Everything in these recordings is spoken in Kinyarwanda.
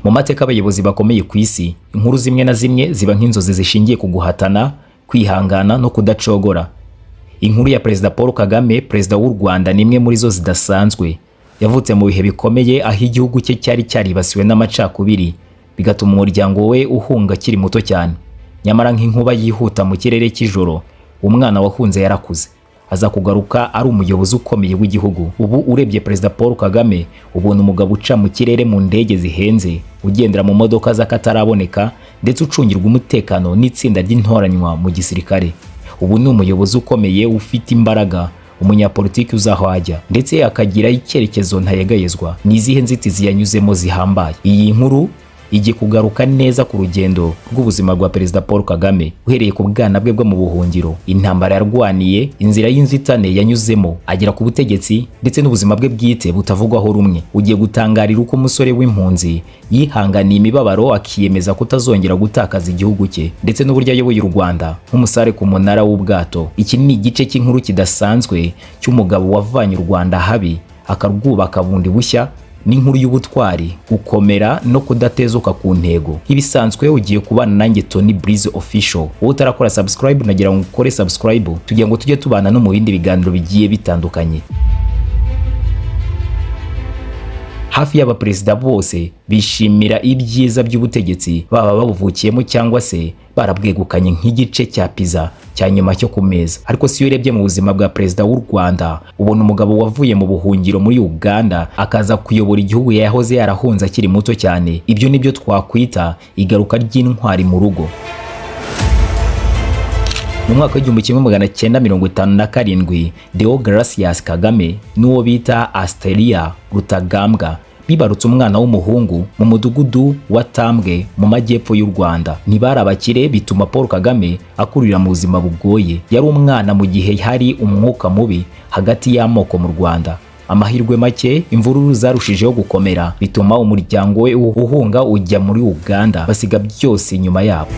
Mu mateka abayobozi bakomeye ku isi, inkuru zimwe na zimwe ziba nk'inzozi zishingiye ku guhatana, kwihangana no kudacogora. Inkuru ya Perezida Paul Kagame, perezida w'u Rwanda, ni imwe muri zo zidasanzwe. Yavutse mu bihe bikomeye aho igihugu cye cyari cyaribasiwe n'amacakubiri, bigatuma umuryango we uhunga akiri muto cyane. Nyamara nk'inkuba yihuta mu kirere cy'ijoro, umwana wahunze yarakuze, aza kugaruka ari umuyobozi ukomeye w'igihugu. Ubu urebye Perezida Paul Kagame, ubona umugabo uca mu kirere mu ndege zihenze, ugendera mu modoka z'akataraboneka, ndetse ucungirwa umutekano n'itsinda ry'intoranywa mu gisirikare. Ubu ni umuyobozi ukomeye ufite imbaraga, umunyapolitiki uzi aho ajya, ndetse akagira icyerekezo ntayegayezwa. Ni izihe nzitizi yanyuzemo zihambaye? Iyi nkuru igiye kugaruka neza ku rugendo rw'ubuzima rwa Perezida Paul Kagame, uhereye ku bwana bwe bwo mu buhungiro, intambara yarwaniye, inzira y'inzitane yanyuzemo agera ku butegetsi, ndetse n'ubuzima bwe bwite butavugwaho rumwe. Ugiye gutangarira uko umusore w'impunzi yihanganiye imibabaro, akiyemeza kutazongera gutakaza igihugu cye, ndetse n'uburyo ayoboye u Rwanda nk'umusare ku munara w'ubwato. Iki ni igice cy'inkuru kidasanzwe cy'umugabo wavanye u Rwanda habi akarwubaka bundi bushya, n'inkuru y'ubutwari, gukomera no kudatezuka ku ntego. Nk'ibisanzwe, ugiye kubana nanjye, Tony Breeze Official. Wowe utarakora subscribe, nagira ngo ukore subscribe tugira ngo tujye tubana no mu bindi biganiro bigiye bitandukanye. Hafi y'abaperezida bose bishimira ibyiza by'ubutegetsi, baba babuvukiyemo cyangwa se barabwegukanye nk'igice cya pizza cya nyuma cyo ku meza. Ariko si iyo urebye mu buzima bwa perezida w'u Rwanda, ubona umugabo wavuye mu buhungiro muri Uganda akaza kuyobora igihugu yahoze yarahunze akiri muto cyane. Ibyo nibyo twakwita igaruka ry'intwari mu rugo. Mu mwaka w'1957, Deogratias Kagame n'uwo bita Asteria Rutagambwa bibarutse umwana w'umuhungu mu mudugudu wa Tambwe mu majyepfo y'u Rwanda. Ntibari abakire, bituma Paul Kagame akurira mu buzima bugoye. Yari umwana mu gihe hari umwuka mubi hagati y'amoko mu Rwanda. Amahirwe make, imvururu zarushijeho gukomera, bituma umuryango we uhunga ujya muri Uganda, basiga byose inyuma yabo.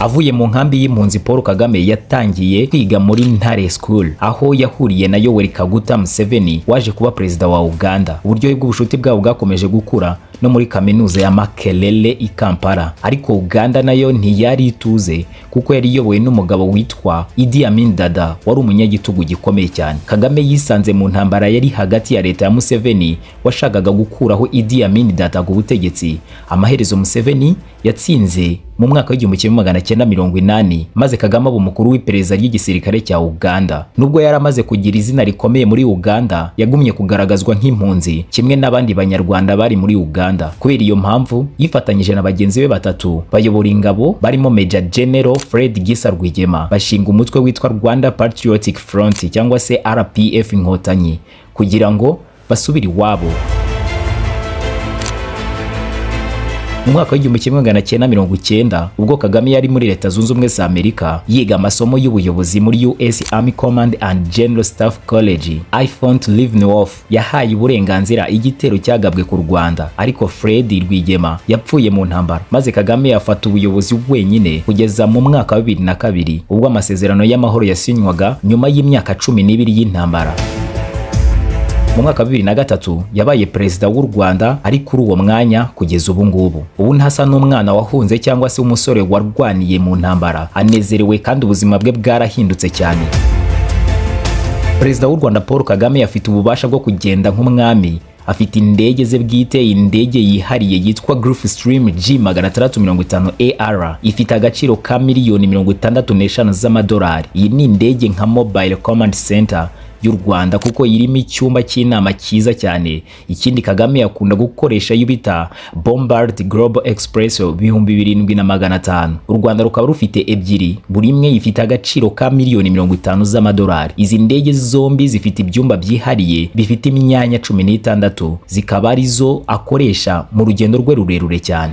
Avuye mu nkambi y'impunzi, Paul Kagame yatangiye kwiga muri Ntare School, aho yahuriye na Yoweri Kaguta Museveni waje kuba perezida wa Uganda. Uburyohe bw'ubucuti bwabo bwakomeje gukura no muri kaminuza ya Makerere i Kampala. Ariko Uganda nayo ntiyari ituze, kuko yari iyobowe n'umugabo witwa Idi Amin Dada wari umunyagitugu gikomeye cyane. Kagame yisanze mu ntambara yari hagati ya leta ya Museveni washakaga gukuraho Idi Amin Dada ku butegetsi. Amaherezo Museveni yatsinze mu mwaka w'1980, maze Kagame aba umukuru w'iperereza ry'igisirikare cya Uganda. Nubwo yari amaze kugira izina rikomeye muri Uganda, yagumye kugaragazwa nk'impunzi kimwe n'abandi Banyarwanda bari muri Uganda. Kubera iyo mpamvu, yifatanyije na bagenzi be batatu bayobora ingabo barimo Major General Fred Gisa Rwigema, bashinga umutwe witwa Rwanda Patriotic Front cyangwa se RPF Inkotanyi kugira ngo basubire iwabo. Mu mwaka w'1990, ubwo Kagame yari muri Leta Zunze Ubumwe za Amerika yiga amasomo y'ubuyobozi muri US Army Command and General Staff College i Fort Leavenworth, yahaye uburenganzira igitero cyagabwe ku Rwanda. Ariko Fred Rwigema yapfuye mu ntambara, maze Kagame afata ubuyobozi wenyine kugeza mu mwaka wa 2002, ubwo amasezerano y'amahoro yasinywaga nyuma y'imyaka 12 y'intambara. Mu mwaka wa 2003 yabaye perezida w'u Rwanda, ari kuri uwo mwanya kugeza ubu ngubu. Ubu ntasa n'umwana wahunze cyangwa se umusore warwaniye mu ntambara. Anezerewe kandi ubuzima bwe bwarahindutse cyane. Perezida w'u Rwanda Paul Kagame afite ububasha bwo kugenda nk'umwami. Afite indege ze bwite, indege yihariye yitwa Gulfstream G 650 AR, ifite agaciro ka miliyoni 65 z'amadolari. Iyi ni indege nka Mobile Command Center y'u Rwanda, kuko irimo icyumba cy'inama cyiza cyane. Ikindi, Kagame akunda gukoresha yo bita Bombardier Global Express 7500. U Rwanda rukaba rufite ebyiri, buri imwe ifite agaciro ka miliyoni 50 z'amadolari. Izi ndege zombi zifite ibyumba byihariye bifite imyanya 16, zikaba arizo akoresha mu rugendo rwe rurerure cyane.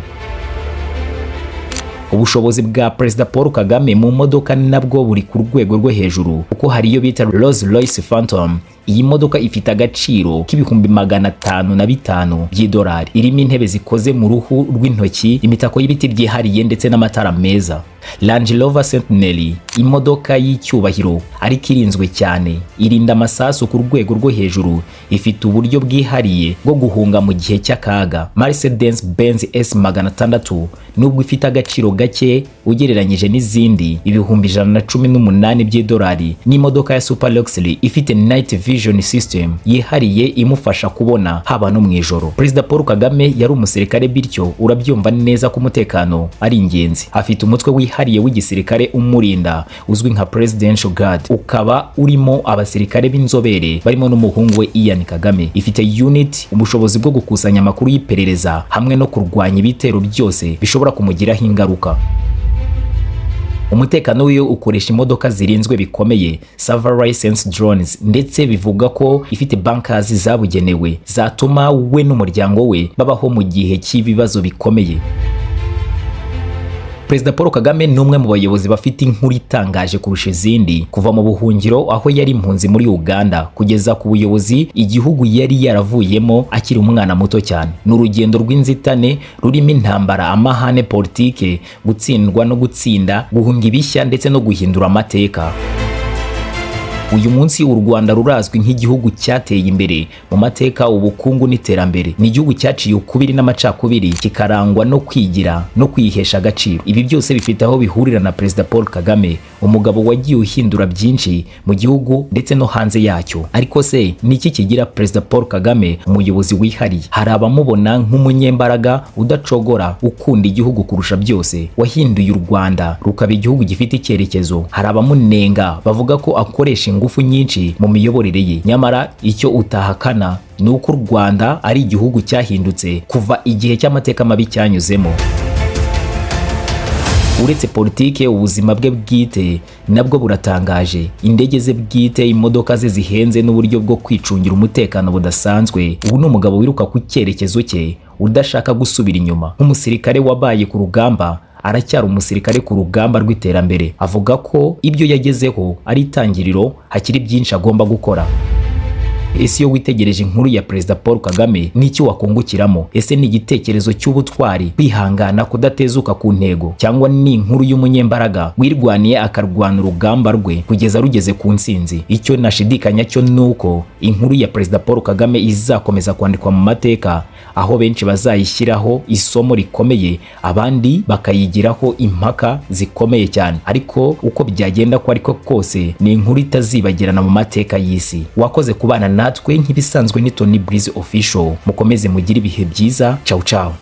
Ubushobozi bwa Perezida Paul Kagame mu modoka nabwo buri ku rwego rwo hejuru, kuko hari iyo bita Rolls Royce Phantom Iyi modoka ifite agaciro k'505,000 by'idolari. Irimo intebe zikoze mu ruhu rw'intoki, imitako y'ibiti byihariye ndetse n'amatara meza. Range Rover Sentinel, imodoka y'icyubahiro ariko irinzwe cyane, irinda amasasu ku rwego rwo hejuru, ifite uburyo bwihariye bwo guhunga mu gihe cy'akaga. Mercedes Benz S 600, nubwo ifite agaciro gake ugereranyije n'izindi, 118,000 by'idolari, n'imodoka ya super luxury ifite night vision system yihariye imufasha kubona haba no mu ijoro. Perezida Paul Kagame yari umusirikare, bityo urabyumva neza ko umutekano ari ingenzi. Afite umutwe wihariye w'igisirikare umurinda uzwi nka Presidential Guard, ukaba urimo abasirikare b'inzobere barimo n'umuhungu we Ian Kagame. Ifite unit ubushobozi bwo gukusanya amakuru y'iperereza hamwe no kurwanya ibitero byose bishobora kumugiraho ingaruka. Umutekano wiwe ukoresha imodoka zirinzwe bikomeye, surveillance drones, ndetse bivuga ko ifite bunkers zabugenewe zatuma we n'umuryango we babaho mu gihe cy'ibibazo bikomeye. Perezida Paul Kagame ni umwe mu bayobozi bafite inkuru itangaje kurusha izindi, kuva mu buhungiro aho yari impunzi muri Uganda kugeza ku buyobozi igihugu yari yaravuyemo akiri umwana muto cyane. Ni urugendo rw'inzitane rurimo intambara, amahane, politike, gutsindwa no gutsinda, guhunga ibishya ndetse no guhindura amateka. Uyu munsi u Rwanda rurazwi nk'igihugu cyateye imbere mu mateka, ubukungu n'iterambere. Ni igihugu cyaciye ukubiri n'amacakubiri, kikarangwa no kwigira no kwihesha agaciro. Ibi byose bifite aho bihurira na Perezida Paul Kagame, umugabo wagiye uhindura byinshi mu gihugu ndetse no hanze yacyo. Ariko se ni iki kigira Perezida Paul Kagame umuyobozi wihariye? Hari abamubona nk'umunyembaraga udacogora, ukunda igihugu kurusha byose, wahinduye u Rwanda rukaba igihugu gifite icyerekezo. Hari abamunenga bavuga ko akoresha ingufu nyinshi mu miyoborere ye. Nyamara icyo utahakana ni uko u Rwanda ari igihugu cyahindutse kuva igihe cy'amateka mabi cyanyuzemo. Uretse politike, ubuzima bwe bwite nabwo buratangaje. Indege ze bwite, imodoka ze zihenze n'uburyo bwo kwicungira umutekano budasanzwe. Ubu ni umugabo wiruka ku cyerekezo cye, udashaka gusubira inyuma. Nk'umusirikare wabaye ku rugamba, aracyari umusirikare ku rugamba rw'iterambere. Avuga ko ibyo yagezeho ari itangiriro, hakiri byinshi agomba gukora. Ese iyo witegereje inkuru ya Perezida Paul Kagame, n'icyo wakungukiramo? Ese ni igitekerezo cy'ubutwari, kwihangana, kudatezuka ku ntego, cyangwa ni inkuru y'umunyembaraga wirwaniye akarwana urugamba rwe kugeza rugeze ku ntsinzi? Icyo nashidikanya cyo nuko inkuru ya Perezida Paul Kagame izakomeza kwandikwa mu mateka, aho benshi bazayishyiraho isomo rikomeye, abandi bakayigiraho impaka zikomeye cyane. Ariko uko byagenda ko ariko kose, ni inkuru itazibagirana mu mateka y'isi. Wakoze kubana natwe nk'ibisanzwe, ni Tony Breeze Official. Mukomeze mugire ibihe byiza. Ciao ciao.